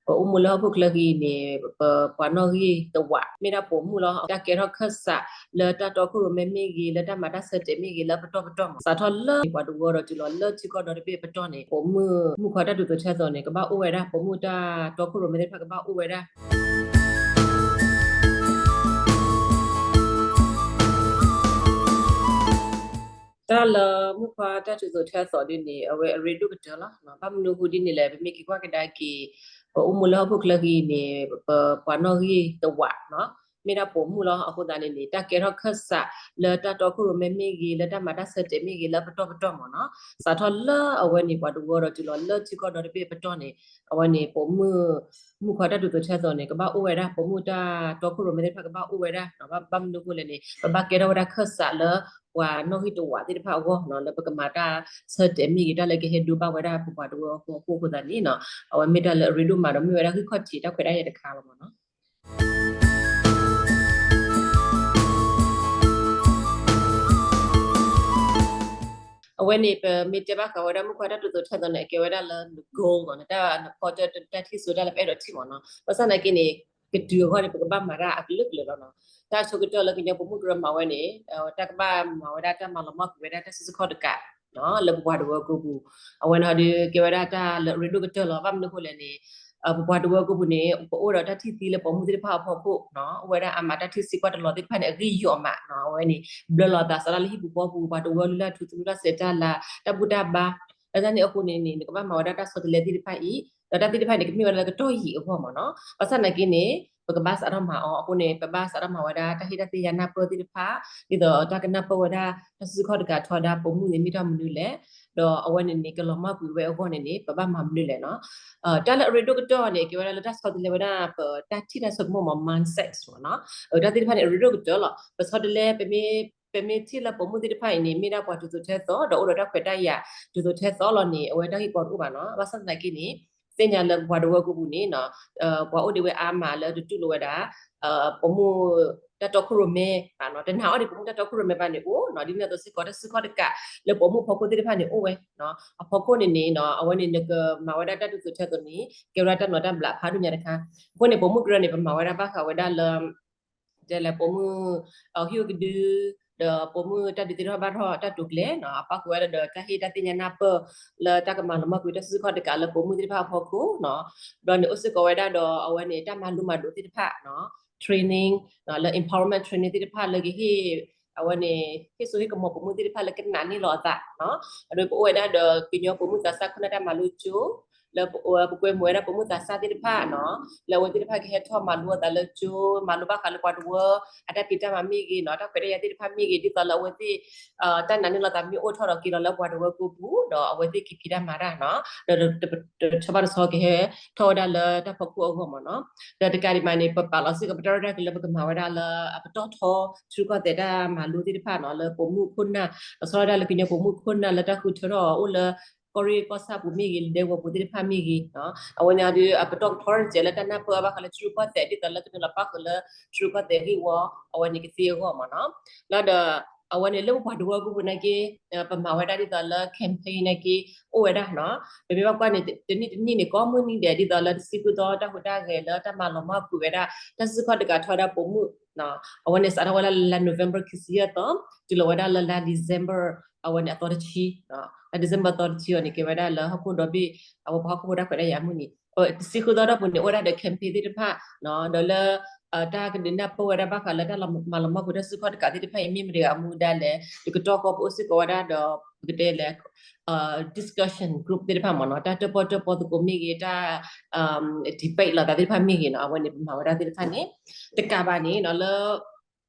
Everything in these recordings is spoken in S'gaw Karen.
ပအိၣ်မူလၢဟီၣ်ခိၣ်ချၢအံၤန့ၣ် ပပှၤနီၣ်ဂံၢ်တဝး မ့ၢ်ဒၣ်ပိာ်မုၣ်လီၤ. တၢ်ကဲထီၣ်ခၢၣ်စးလၢတၢ်တီခိၣ်ရိၣ်မဲမ့ၢ်ဂ့ၤ လၢတၢ်မၤတၢ်ဆၢတဲာ်မ့ၢ်ဂ့ၤ လၢပတီၢ်ပတီၢ်မး စးထီၣ်လၢပှၤတဝၢဒီးတုၤလီၤလၢထံကီၢ်ဒီတဘ့ၣ်ပတီၢ်န့ၣ် ပိာ်မုၣ် မုၣ်ခွါတၢ်ဒိၣ်စိထၢသိးန့ၣ် ကဘၣ်အိၣ်ဝဲဒၣ်, ပိာ်မုၣ်တၢ်တီခိၣ်ရိၣ်မဲသ့ၣ်တဖၣ်ကဘၣ်အိၣ်ဝဲဒၣ် တၢ်လၢမုၣ်ခွါတၢ်ဒိၣ်စိထၢသိးဒ်န့ၣ် အဝဲအရ့ဒိၣ်ကတၢၢ်လီၤ. ဘၣ်မနုၤအဃိဒ်န့ၣ်လဲၣ်, ပမ့ၢ်က့ၤကွၢ်ကဒါက့ၤ ပအိၣ်မူလၢဟီၣ်ခိၣ်ချၢအံၤန့ၣ် ပပှၤနီၣ်ဂံၢ်တဝး မ့ၢ်ဒၣ်ပိာ်မုၣ်လီၤ. အဃိသတးန့ၣ်န့ၣ် တၢ်ကဲထီၣ်ခၢၣ်စးလၢတၢ်တီခိၣ်ရိၣ်မဲမ့ၢ်ဂ့ၤ လၢတၢ်မၤတၢ်ဆၢတဲာ်မ့ၢ်ဂ့ၤ လၢပတီၢ်ပတီၢ်မးနီၤ, စးထီၣ်လၢအဝဲန့ၣ် ပှၤတဝၢဒီးတုၤလီၤလၢထံကီၢ်ဒီတဘ့ၣ်ပတီၢ်န့ၣ် အဝဲန့ၣ်ပိာ်မုၣ် မုၣ်ခွါတၢ်ဒိၣ်စိထၢသိးန့ၣ် ကဘၣ်အိၣ်ဝဲဒၣ်, ပိာ်မုၣ်တၢ်တီခိၣ်ရိၣ်မဲသ့ၣ်တဖၣ်ကဘၣ်အိၣ်ဝဲဒၣ်. ဘၣ်မနုၤအဃိလဲၣ်န့ၣ် ပဘၣ်ကဲထီၣ်ဝဲဒၣ်ခၢၣ်စးလၢပှၤနီၣ်ဂံၢ်တဝးသ့ၣ်တဖၣ်အဂီၢ်နီၤ, လၢပကမၤတၢ်ဆၢတဲာ်မ့ၢ်ဂ့ၤ တၢ်လၢကဟဲဒိဘၣ်ဝဲဒၣ်ပပှၤတဝၢအဖီခိၣ်အဃိသတးန့ၣ်နီၤ, အဝဲမ့ၢ်တၢ်လၢအရ့ဒိၣ်မးဒီးမ့ၢ်ဝဲဒၣ်ဂံၢ်ခီၣ်ထံးတၢ်ခွဲးတၢ်ယာ်တခါလီၤမးနီၤ. အဝဲန့ၣ် ပမ့ၢ်တဲဘၣ်ဃးဝဲဒၣ်မုၣ်ခွါတၢ်ဒိၣ်စိထၢသိးန့ၣ် အကဲဝဲဒၣ်လၢန goal နီၤ, နတၢ်နဖီတၢၣ်တၢ်ထံၣ်စိတၢ်လၢပအဲၣ်ဒိးထံၣ်မးနီၤ. ဘၣ်ဆၣ်သနာ်က့န့ၣ် ကတုၤအဂီၢ်န့ၣ် ပကဘၣ်မၤတၢ်အကလုာ်ကလုာ်လီၤနီၤ. တၢ်ဆိကတၢၢ်လၢကညီပိာ်မုၣ်ကရၢမၤဝဲန့ၣ် တၢ်ကဘၣ်မၤဝဲဒၣ်တၢ်မၤလီၤမၢ်ကွံာ်ဝဲဒၣ်တၢ်စုဆူၣ်ခီၣ်တကး လၢပပှၤတဝၢအကိာ်ပူၤ, အဝဲန့ၣ်ဒီးကဲဝဲဒၣ်တၢ်လၢအရ့ဒိၣ်ကတၢၢ်လီၤ. ဘၣ်မနုၤအဃိလဲၣ်န့ၣ် ပပှၤတဝၢအကိာ်ပူၤန့ၣ် ပအိၣ်ဒီးတၢ်ထံၣ်သံလၢပိာ်မုၣ်သ့ၣ်တဖၣ်အဖီခိၣ်နီၤ, အိၣ်ဝဲဒၣ်အါမးတၢ်ထံၣ်စ့ၢ်ကီးတလီၤသ့ၣ်တဖၣ်န့ၣ် အဂ့ၢ်ယီၤမးနီၤ. အဝဲန့ၣ် ဘျၢလီၤသးစးထီၣ်လၢဟံၣ်ပူၤဃီပူၤ ပှၤတဝၢလုၢ်လၢ်ထူသနူတၢ်ဆဲးတၢ်လၤ တၢ်ဘူၣ်တၢ်ဘါ လၢတၢ်န့ၣ်အဃိန့ၣ်န့ၣ် နကဘၣ်မၤဝဲဒၣ်တၢ်ဆီတလဲသ့ၣ်တဖၣ်အံၤ, ဒီးတၢ်သ့ၣ်တဖၣ်န့ၣ် ကမ့ၢ်ဝဲဒၣ်လၢကတီၢ်ယံာ်အဂီၢ်မးနီၤ. ဘၣ်ဆၣ်သနာ်က့န့ၣ် ပကဘၣ်စးထီၣ်မၤအီၤအဃိန့ၣ် ပဘၣ်စးထီၣ်မၤအီၤအဃိန့ၣ် ပဘၣ်စးထီၣ်မၤဝဲဒၣ်တၢ်ဟ့ၣ်တၢ်သ့ၣ်ညါနၢ်ပၢၢ်သ့ၣ်တဖၣ် ဒ်သိးတၢ်ကနၢ်ပၢၢ်ဝဲဒၣ် တၢ်စုဆူၣ်ခီၣ်တကးထီဒါပိာ်မုၣ်န့ၣ် မ့ၢ်တၢ်မနုၤလဲၣ်, ဒီးအဝဲန့ၣ်န့ၣ် ကလီၤမၢ်ကွံာ်ဝဲအဂီၢ်န့ၣ်န့ၣ် ပဘၣ်မၤမနုၤလဲၣ်နီၤ. တၢ်လၢအရ့ဒိၣ်ကတၢၢ်န့ၣ် ကဲဝဲဒၣ်လၢတၢ်ဆီတလဲဝဲဒၣ် ပတၢ်ထံၣ်တၢ်ဆိကမိၣ်မး mindset မးနီၤ. တၢ်သ့ၣ်တဖၣ်န့ၣ် အရ့ဒိၣ်ကတၢၢ်လီၤ. ပဆီတလဲ ပမ့ၢ်ထံၣ်လၢပိာ်မုၣ်သ့ၣ်တဖၣ်အံၤန့ၣ် မ့ၢ်ဒၣ်ပှၤဒိၣ်စိထၢသိး ဒီးအိၣ်ဒီးတၢ်ခွဲးတၢ်ယာ် ဒိၣ်စိထၢသိးလီၤန့ၣ် အဝဲတၢ်ဂ့ၢ်ကီတအိၣ်ဘၣ်နီၤ. ဘၣ်ဆၣ်သနာ်က့န့ၣ် သ့ၣ်ညါလၢပပှၤတဝၢအကိာ်ပူၤန့ၣ် ပှၤအိၣ်ဒံးဝဲအါမးလၢတတူၢ်လိာ်ဝဲဒၣ် ပိာ်မုၣ်တၢ်တီခိၣ်ရိၣ်မဲ, တနာ်အီၤဒံးပိာ်မုၣ်တၢ်တီခိၣ်ရိၣ်မဲဘၣ်န့ၣ်အိၣ်နီၤ, ဒ်န့ၣ်အသိးစ့ၢ်ကီး တၢ်စုဆူၣ်ခီၣ်တကးလၢပိာ်မုၣ်အဖီခိၣ်သ့ၣ်တဖၣ်န့ၣ်အိၣ်ဝဲ. အဖီခိၣ်န့ၣ်န့ၣ် အဝဲန့ၣ်နကမၤဝဲဒၣ်တၢ်ဒိၣ်စိထၢသိးန့ၣ် ကဲဝဲဒၣ်တၢ်နီၤတၢ်ဘျးဖးဒိၣ်ညါတခါ. အဃိန့ၣ် ပိာ်မုၣ်ကရၢန့ၣ် ပမၤဝဲဒၣ်ဘၣ်ဃးဝဲဒၣ်လၢ တဲလဲၣ် ပိာ်မုၣ် ဟံၣ်အိၣ်ကဒု ဒီးပိာ်မုၣ်တၢ်ဒုးသ့ၣ်တဖၣ်ဘၣ်ထီၣ်တၢ်တိာ်ကျဲၤနီၤ, အပၣ်ဃုာ်ဝဲဒၣ်ဒီးတၢ်ဟ့ၣ်တၢ်သ့ၣ်ညါနၢ်ပၢၢ် လၢတၢ်ကမၤလီၤမၢ်ကွံာ်တၢ်စုဆူၣ်ခီၣ်တကးလၢပိာ်မုၣ်သ့ၣ်တဖၣ်အဖီခိၣ်နီၤ. ဒီးန့ၣ်အိၣ်စ့ၢ်ကီးဝဲဒၣ်ဒီးအဝဲန့ၣ် တၢ်မၤလိမၤဒိးသ့ၣ်တဖၣ်နီၤ, training လၢ empowerment training သ့ၣ်တဖၣ်လၢကဟ့ၣ် အဝဲန့ၣ် ဟ့ၣ်စိဟ့ၣ်ကမီၤပိာ်မုၣ်သ့ၣ်တဖၣ်လၢကနာ်န့ၢ်လီၤအသးနီၤ. အဒိ ပအိၣ်ဝဲဒၣ်ဒီးကညီပိာ်မုၣ်သးစၢ်ခိၣ်နၢ်တၢ်မၤလိကၠိ လၢပ ပကွဲမုာ်ဝဲဒၣ်ပိာ်မုၣ်သးစၢ်သ့ၣ်တဖၣ်နီၤ, လၢအဝဲသ့ၣ်တဖၣ်ကဟဲထီၣ်မၤလိအသးလၢကၠိ, မၤလိဘၣ်ဃးလၢပှၤတဝၢ အတၢ်ဖံးတၢ်မၤမ့ၢ်ဂ့ၤနီၤ, တၢ်ခွဲးတၢ်ယာ်သ့ၣ်တဖၣ်မ့ၢ်ဂ့ၤ, ဒ်သိးလၢအဝဲသ့ၣ် တၢ်နာ်န့ၢ်လီၤသးမ့ၢ်အိၣ်ထီၣ်ဒီးက့ၤလီၤလၢပှၤတဝၢကိာ်ပူၤ ဒီးအဝဲသ့ၣ်ကဖံးတၢ်မၤတၢ်နီၤ, ဒီးတဆီဘၣ်တဆီကဟဲထီၣ်ဝဲဒၣ်လၢတၢ်ဖီခိၣ်အဂီၢ်မးနီၤ. ဒီးတကးဒံးဘၣ်န့ၣ် ပပာ်လီၤစ့ၢ်ကီးပတၢ်ရဲၣ်တၢ်ကျဲၤလၢပကမၤဝဲဒၣ်လၢအပတီၢ်ထီ ထံရူၢ်ကီၢ်သဲးတၢ်မၤလိသ့ၣ်တဖၣ်နီၤ, လၢပိာ်မုၣ်ခိၣ်နၢ်, လီၤဆီဒၣ်တၢ်လၢကညီပိာ်မုၣ်ခိၣ်နၢ်လၢတၢ်ဃုထၢထီၣ်အီၤအိၣ်လၢ ကီၢ်ရ့ၣ်ကီၢ်ဆၣ်ပူၤမ့ၢ်ဂ့ၤ, ဒဲကဝီၤပူၤသ့ၣ်တဖၣ်မ့ၢ်ဂ့ၤ, အဝဲန့ၣ်ဒီးအပတီၢ်ကထီတစဲးလၢတၢ်နၢ်ပၢၢ်အါဘၣ်ဃးလၢထံရူၢ်ကီၢ်သဲး ဒ်သိးလၢကနုာ်လီၤပၣ်ဃုာ်လၢထံရူၢ်ကီၢ်သဲးဂ့ၢ်ဝီ အဝဲန့ၣ်ကသ့အဂီၢ်မးနီၤ. လီၤဒီး အဝဲန့ၣ်လၢပပှၤတဝၢကိာ်ပူၤနာ်က့ ပမၤဝဲဒၣ်ဒ်သိးလၢ campaign နာ်က့ အိၣ်ဝဲဒၣ်နီၤ. ပမ့ၢ်ဘၣ်ကွၢ်န့ၣ် တနံၣ်တနံၣ်န့ၣ် ကိးမုၢ်နံၤဒဲး ဒ်သိးလၢတဆံဃုသီတၢ်ဟူးတၢ်ဂဲၤလၢတၢ်မၤလီၤမၢ်ကွံာ်ဝဲဒၣ် တၢ်စုဆူၣ်ခီၣ်တကးထီဒါပိာ်မုၣ် အဝဲန့ၣ်စးထီၣ်ဝဲဒၣ်လၢလါ November ခံဆံယဲၢ်သီ တုၤလီၤဝဲဒၣ်လၢလါ December အဝဲန့ၣ်အသီတဆံ, လါ December အသီတဆံအီၤန့ၣ် ကဲဝဲဒၣ်လၢဟီၣ်ခိၣ်ဒီဘ့ၣ် အဝဲပှၤဟီၣ်ခိၣ်ဖိတၢ်ခွဲးတၢ်ယာ်မုၢ်နံၤ, တဆံဃုသီဒီးပူၤန့ၣ် အိၣ်ဝဲဒၣ်ဒီး campaign သ့ၣ်တဖၣ် ဒီးလၢ တၢ်ကဒုးနၢ်ပၢၢ်ဝဲဒၣ်ဘၣ်ဃးလၢတၢ်မၤလီၤမၢ်ကွံာ်တၢ်စုဆူၣ်ခီၣ်တကးသ့ၣ်တဖၣ်အံၤ မ့ၢ်မတၤတဂၤအမူဒါလဲၣ်, တကတီၢ်ဃီပအိၣ်စ့ၢ်ကီးဝဲဒၣ်ဒီး ပကတဲလဲၣ် discussion group သ့ၣ်တဖၣ်မးနီၤ, တၢ်တၢၣ်ပီၣ်တၢၣ်ပီသကိးမ့ၢ်ဂ့ၤ, တၢ် debate လိာ်သးသ့ၣ်တဖၣ်မ့ၢ်ဂ့ၤနီၤ, အဝဲန့ၣ် ပမၤဝဲဒၣ်သ့ၣ်တဖၣ်န့ၣ် တကးဘၣ်န့ၣ်နီၤ လၢ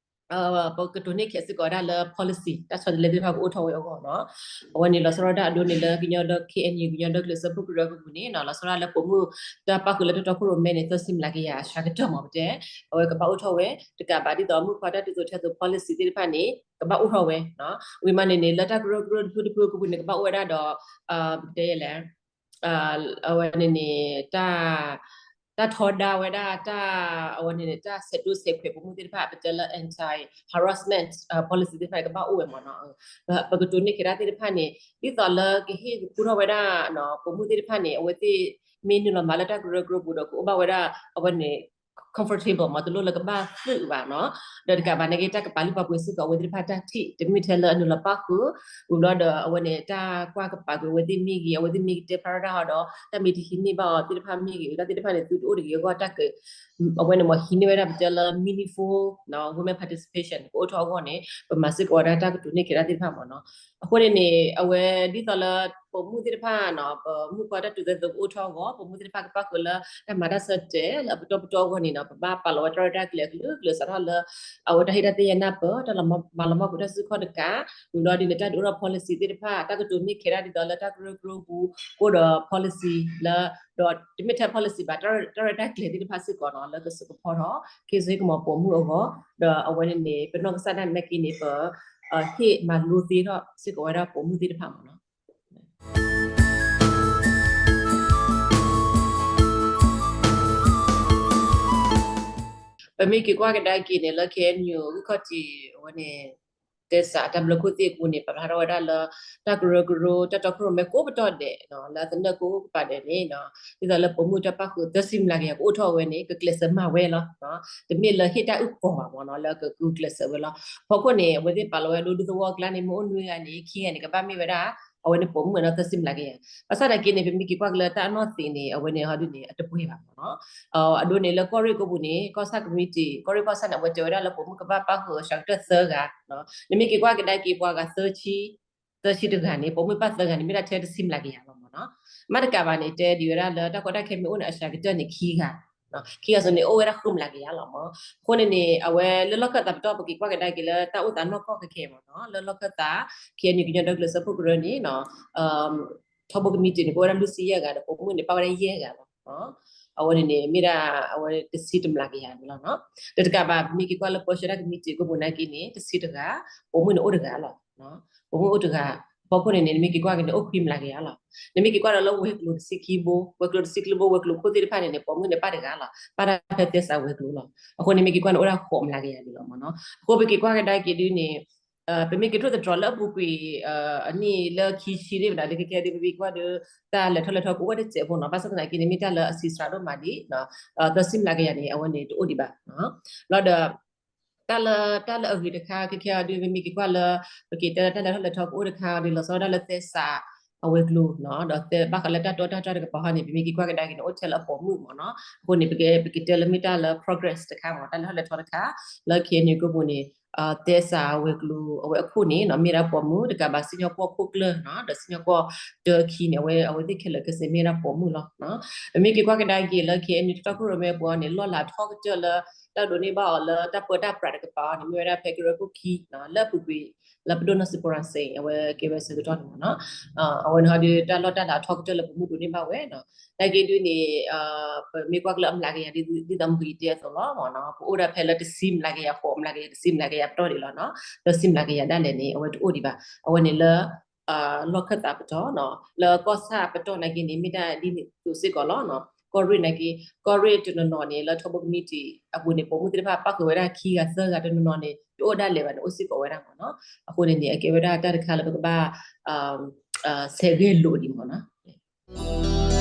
ပကတိၤန့ၢ်ခဲးစ့ၢ်ကီးဝဲဒၣ်လၢ policy တၢ်ဆီတလဲသ့ၣ်တဖၣ်ကအိၣ်ထီၣ်ဝဲအဂီၢ်နီၤ, အဝဲန့ၣ်လီၤဆီဒၣ်တၢ်အဒိန့ၣ်လၢကညီဒီ K N U ကညီဒီကလုာ်စၢဖှိၣ်ကရၢကပူၤန့ၣ်နီၤ, လီၤဆီဒၣ်လၢပိာ်မုၣ်တၢ်ပၣ်ဃုာ်လၢတၢ်တီခိၣ်ရိၣ်မဲန့ၣ် သၢဆံမျးကယၤအဆၢကတီၢ်မးပတဲ, အဝဲကဘၣ်အိၣ်ထီၣ်ဝဲ, တကးဘၣ်ဒ်သိးမုၣ်ခွါတၢ်ဒုးသိးထဲသိး policy သ့ၣ်တဖၣ်န့ၣ် ကဘၣ်အိၣ်ထီၣ်ဝဲ, ဝံၤမးန့ၣ်န့ၣ် လၢတၢ်ကရၢကရိတဖုတဖုကပူၤန့ၣ် ကဘၣ်အိၣ်ဝဲဒၣ်ဒီး ပကတဲလဲၣ် အဝဲန့ၣ်န့ၣ် တၢ် တၢ်ထီဒါဝဲဒၣ်တၢ် အဝဲန့ၣ်န့ၣ် တၢ်ဆဲးဒိၣ်ဆဲးခွဲးပိာ်မုၣ်သ့ၣ်တဖၣ် ပတဲလၢ anti harassment policy သ့ၣ်တဖၣ်န့ၣ် ကဘၣ်အိၣ်ဝဲမ့ၢ်နီၤ. ပကတိၤန့ၢ်က့ၤဒၣ်သ့ၣ်တဖၣ်န့ၣ် ဒ်သိးလၢကဟ့ၣ်ကပူထီၣ်ဝဲဒၣ် ပိာ်မုၣ်သ့ၣ်တဖၣ်န့ၣ် အဝဲသ့ၣ်မ့ၢ်နုာ်လီၤမၤလၢတၢ်ကရၢကရိပူၤဒီး ကအိၣ်ဘၣ်ဝဲဒၣ် အဝဲန့ၣ် comfortable မ့ၢ် တလိၣ်လၢကဘၣ်သုးဘၣ်နီၤ. ဒီးတကးဘၣ်န့ၣ်က့ တၢ်ကပာ်လုၢ်ပာ်ပှ့ၤစ့ၢ်ကီးအဝဲသ့ၣ်တဖၣ်တၢ်ထံၣ် တမ့ၢ်ထဲလၢအနုာ်လီၤပၣ်ဃုာ် ဝံၤဘျီဒီး အဝဲန့ၣ် တၢ်ကွၢ်ကပာ်ကွံာ်အဝဲသ့ၣ်မ့ၢ်ဂ့ၤ အဝဲသ့ၣ်မ့ၢ်ကတဲဖျါထီၣ်တၢ်ဟီဒီး တၢ်မ့ၢ်တဟံးန့ၢ်ဘၣ်အီၤသ့ၣ်တဖၣ်မ့ၢ်ဂ့ၤ တၢ်သ့ၣ်တဖၣ်န့ၣ် သုတအိၣ်တဂ့ၤအဂီၢ် တၢ်က အဝဲန့ၣ်မ့ၢ်ဟံးန့ၢ်ဝဲဒၣ်ပတဲလၢ meaningful women participation ကအိၣ်ထီၣ်အဂီၢ်န့ၣ် ပမၤစ့ၢ်ကီးဝဲဒၣ်တၢ်ကတိၤန့ၢ်က့ၤဒၣ်သ့ၣ်တဖၣ်မ့ၢ်နီၤ. အဃိန့ၣ်န့ၣ် အဝဲဒ်သိးလၢ ပိာ်မုၣ်သ့ၣ်တဖၣ်နီၤ ပမုၢ်ကီၢ်တၢ်တုၤသဲသိးကအိၣ်ထီၣ်အဂီၢ် ပိာ်မုၣ်သ့ၣ်တဖၣ်ကပၣ်ဃုာ်လၢတၢ်မၤတၢ်ဆၢတဲာ်လၢအပတီၢ်ပတီၢ်အဂီၢ်န့ၣ်နီၤ ပဘၣ်ပာ်လီၤဝဲတၢ်ရဲၣ်တၢ်ကျဲၤအကလုာ်ကလုာ် စးထီၣ်လၢ အဝဲတၢ်ဟ့ၣ်တၢ်သ့ၣ်ညါနၢ်ပၢၢ် တၢ်လီၤမၢ်လီၤမၢ်ကွံာ်တၢ်စုခီၣ်တကး ဝံၤဘျီဒ်န့ၣ် တၢ်ဒုးအိၣ်ထီၣ် policy သ့ၣ်တဖၣ် တၢ်ကတိၤန့ၢ်က့ၤဒၣ်ဒ်သိးလၢတၢ်ကရၢကရိပူၤ ကအိၣ်ဒီး policy လၢ ဒီးတမ့ၢ်ထဲ policy ဘၣ် တၢ်ရဲၣ်တၢ်ကျဲၤသ့ၣ်တဖၣ်စ့ၢ်ကီးနီၤ လၢကစူးကဖီထီၣ် က့ၤစ့ၢ်ကီးမ့ၢ်ပိာ်မုၣ်အဂီၢ် ဒီးအဝဲန့ၣ်န့ၣ် ပနီၢ်ကစၢ်ဒၣ်နာ်က့န့ၣ် ပ ဟ့ၣ်မၤလိသ့ထီၣ်စ့ၢ်ကီးဝဲဒၣ်ပိာ်မုၣ်သ့ၣ်တဖၣ်မ့ၢ်နီၤ. ပမ့ၢ်က့ၤကွၢ်ကဒါက့ၤန့ၣ် လၢ KNU ဂံၢ်ခီၣ်ထံး အဝဲန့ၣ် တဲစးတၢ်ဘျၢခိၣ်သ့ၣ်အပူၤန့ၣ် ပာ်ဖျါထီၣ်ဝဲဒၣ်လၢ တၢ်ကရၢကရိ တၢ်တီခိၣ်ရိၣ်မဲကိးပတီၢ်ဒဲး လၢအသနၢၣ်ကိးကပၤဒဲးန့ၣ် ဒ်သိးလၢပိာ်မုၣ်တၢ်ပၣ်ဃုာ် သၢဆံမျးကယၤ ကအိၣ်ထီၣ်ဝဲန့ၣ် ကကျဲးစၢးမၤဝဲလီၤ. တမ့ၢ်လၢဟ့ၣ်တၢ်အုၣ်ကီၤဘၣ်မ့ၢ်နီၤ လၢကကျဲးစၢးဝဲလီၤ. ဖီခိၣ်န့ၣ် အဝဲသ့ၣ်ပာ်လီၤဝဲဒၣ်ဒူသဝီအကျါန့ၣ် မ့ၢ်အိၣ်နွံဂၤန့ၣ် ခံဂၤန့ၣ် ကဘၣ်မ့ၢ်ဝဲဒၣ် အဝဲန့ၣ်ပိာ်မုၣ်နီၤ သၢဆံမျးကယၤ. ဘၣ်ဆၣ်သနာ်က့န့ၣ် ပမ့ၢ်က့ၤကွၢ်က့ၤလၢတၢ်အနီၢ်သံးန့ၣ် အဝဲန့ၣ်ဟီဒ်န့ၣ် အတပှဲၤဘၣ်မ့ၢ်နီၤ. အဒိန့ၣ်လၢကီၢ်ရ့ၣ်ကိးပူၤန့ၣ် ကီၢ်ဆၣ် committee ကီၢ်ရ့ၣ်ကီၢ်ဆၣ်န့ၣ် အဝဲတဲဝဲဒၣ်လၢပိာ်မုၣ်ကဘၣ်ပၣ်ဃုာ်အစှၤကတၢၢ်သၢဂၤ နမ့ၢ်က့ၤကွၢ်ကဒါက့ၤပှၤဂၤသၢဆံ သၢဆံတဂၤန့ၣ် ပိာ်မုၣ်ပၣ်သၢဂၤန့ၣ် မ့ၢ်ဒၣ်ထဲတဆံမျးကယၤလီၤမ့ၢ်နီၤ. မ့ၢ်တကးဘၣ်န့ၣ် တဲဒ်ဝဲဒၣ်လၢတၢ်ကီတၢ်ခဲမ့ၢ်အိၣ်န့ၣ် အစှၤကတၢၢ်န့ၣ်ခံဂၤ ခံဂၤစိၤန့ၣ် အိၣ်ဝဲဒၣ်ဃုမျးကယၤလီၤမ့ၢ်. အဃိန့ၣ်န့ၣ် အဝဲလၢလီၢ်ခၢၣ်သးပတီၢ် ပက့ၤကွၢ်ကဒါက့ၤလၢတၢ်အိၣ်သးနီၢ်ကီၢ်ခဲခဲမ့ၢ်နီၤ လၢလီၢ်ခၢၣ်သး KNU ကညီဒီကလုာ်စၢဖှိၣ်ကရၢန့ၣ် ထီဘိ committee န့ၣ် ပဝဲဒၣ်လွံၢ်ဆံယဲၢ်ဂၤဒီး ပိာ်မုၣ်န့ၣ် ပၣ်ဝဲဒၣ်ယဲၢ်ဂၤလီၤ. အဝဲန့ၣ်န့ၣ် မ့ၢ်ဒၣ်အဝဲတဆံတမျးကယၤန့ၣ်လီၤ. ဒီးတကးဘၣ် ပမ့ၢ်က့ၤကွၢ်လၢပၢဆှၢတၢ် committee ကိးပူၤနာ်က့န့ၣ် တဆံတဂၤ ပိာ်မုၣ်န့ၣ်အိၣ်တဂၤလီၤ. ပိာ်မုၣ်အိၣ်တဂၤ ဖီခိၣ်န့ၣ်န့ၣ် နမ့ၢ်က့ၤကွၢ်က့ၤန့ၣ် အိၣ်ခွံမျးကယၤလီၤ. နမ့ၢ်က့ၤကွၢ်ဒီးလၢဝဲၤကျိၤတဆံခံဘိ ဝဲၤကျိၤတဆံခံဘိ ဝဲၤကျိၤခိၣ်သ့ၣ်တဖၣ်န့ၣ်န့ၣ် ပိာ်မုၣ်န့ၣ်ပၣ်တဂၤလီၤ. ပၣ်တၢ်ဖဲသဲစးဝဲၤကျိၤလီၤ. အဃိန့ၣ်မ့ၢ်က့ၤကွၢ်န့ၣ် အိၣ်ဒၣ်ဃိးမျးကယၤန့ၣ်လီၤမ့ၢ်နီၤ. အဃိပက့ၤကွၢ်ကဒါက့ၤဒ်န့ၣ် ပမ့ၢ်က့ၤထိၣ်သတြီၤလၢအပူၤကွံာ် အနံၣ်လၢခံဆံန့ၣ် ပဒၣ်ကဲကဲဒ်ပမ့ၢ်ကွၢ်ဒီး တၢ်လဲၤထီၣ်လဲၤထီကအိၣ်ဝဲတစဲးဖိနီၤ. ဘၣ်ဆၣ်သနာ်က့န့ၣ် မ့ၢ်တၢ်လၢအဆံးစှၤဒိၣ်မးဒ် သၢဆံမျးကယၤန့ၣ် အဝဲန့ၣ်တအိၣ်ဒံးဘၣ်. လီၤဒီး တၢ်လၢ တၢ်လၢအဂ့ၤတခါ ခဲခဲအံၤဒ် ပမ့ၢ်က့ၤကွၢ်လၢ ပက့ၤတဲလၢတၢ်လဲၤထီၣ်လဲၤထီကအိၣ်တခါအံၤဒ် လီၤဆီဒၣ်တၢ်လၢသဲစး အဝဲၤကျိၤ ဒီးဘၣ်ဃးလၢတၢ်တီတၢ်တြီၢ်တကပၤဟီန့ၣ် ပမ့ၢ်က့ၤကွၢ်ကဒါက့ၤန့ၣ် အိၣ်ထဲလၢအပိာ်မုၣ်မ့ၢ်နီၤ. အဃိန့ၣ် ပက ပကတဲလၢမ့ၢ်တၢ်လၢ progress တခါမ့ၢ် တၢ်လဲၤထီၣ်လဲၤထီတခါ လၢ KNU ကိးပူၤန့ၣ် သဲစးအဝဲၤကျိၤ အဝဲအခိၣ်န့ၣ်နီၤ မ့ၢ်ဒၣ်ပိာ်မုၣ်တကးဘၣ် စံၣ်ညီၣ်ကွီၢ်ခိၣ်ကျၢၢ်နီၤ ဒီးစံၣ်ညီၣ်ကွီၢ်တၢခံန့ၣ် အဝဲ အဝဲသ့ၣ်ခဲလၢာ်ခဲဆ့မ့ၢ်ဒၣ်ပိာ်မုၣ်လီၤ. ပမ့ၢ်က့ၤကွၢ်ကဒါက့ၤလၢ KNU တၢ်တီခိၣ်ရိၣ်မဲပူၤန့ၣ် လီၢ်လၤထီကတၢၢ်လၢ တၢ်ဒိးန့ၢ်ဘၣ်အီၤလၢတၢ်ပၢတၢ်ပြးတကပၤအံၤန့ၣ် မ့ၢ်ဝဲဒၣ်ဖဲကရၢခိၣ်ခံနီၤ လၢအပူၤကွံာ် လၢပဒိၣ်နီၢ်စံးပရၤစ့ၣ် အဝဲကဲဝဲဆၢကတီၢ်န့ၣ်မ့ၢ်နီၤ. အဝဲန့ၣ်ဟီဒ် တၢ်လီၢ်တၢ်လၤထီကတၢၢ်လၢပမုၢ်ဒိးန့ၢ်ဘၣ်ဝဲနီၤ. နာ်က့ဒ်န့ၣ် ပမ့ၢ်ကွၢ်က့ၤလၢအမျးကယၤ ဒ်သိးမုၢ်ကယံၤတဲအသိးလီၤမ့ၢ်နီၤ. ပအိၣ်ဒၣ်ဖဲလၢတဆံမျးကယၤ ဃိးမျးကယၤ တဆံမျးကယၤပတီၢ်ဒံးလီၤနီၤ. သၢဆံမျးကယၤဒၣ်လဲာ်န့ၣ် အဝဲတအိၣ်ဒံးဘၣ်. အဝဲန့ၣ်လၢ လီၢ်ခၢၣ်သးပတီၢ်နီၤ လၢကီၢ်ဆၣ်ပတီၢ်နာ်က့န့ၣ် မ့ၢ်ဒၣ်ဒ်န့ၣ်သိးစ့ၢ်ကီးလီၤနီၤ. ကီၢ်ရ့ၣ်နာ်က့ ကီၢ်ရ့ၣ်တနီၤနီၤန့ၣ် လၢထီဘိ committee အပူၤန့ၣ် ပိာ်မုၣ်သ့ၣ်တဖၣ်ပၣ်ဃုာ်ဝဲဒၣ်ခံဂၤသၢဂၤတနီၤနီၤန့ၣ် တအိၣ်ဒၣ်လဲာ်ဘၣ်န့ၣ် အိၣ်စ့ၢ်ကီးဝဲဒၣ်မ့ၢ်နီၤ. အဃိန့ၣ်န့ၣ် အကဲဝဲဒၣ်တၢ်တခါလၢပကဘၣ် ဆဲးဂ့ၢ်လိာ်ဒံးမ့ၢ်နီၤ.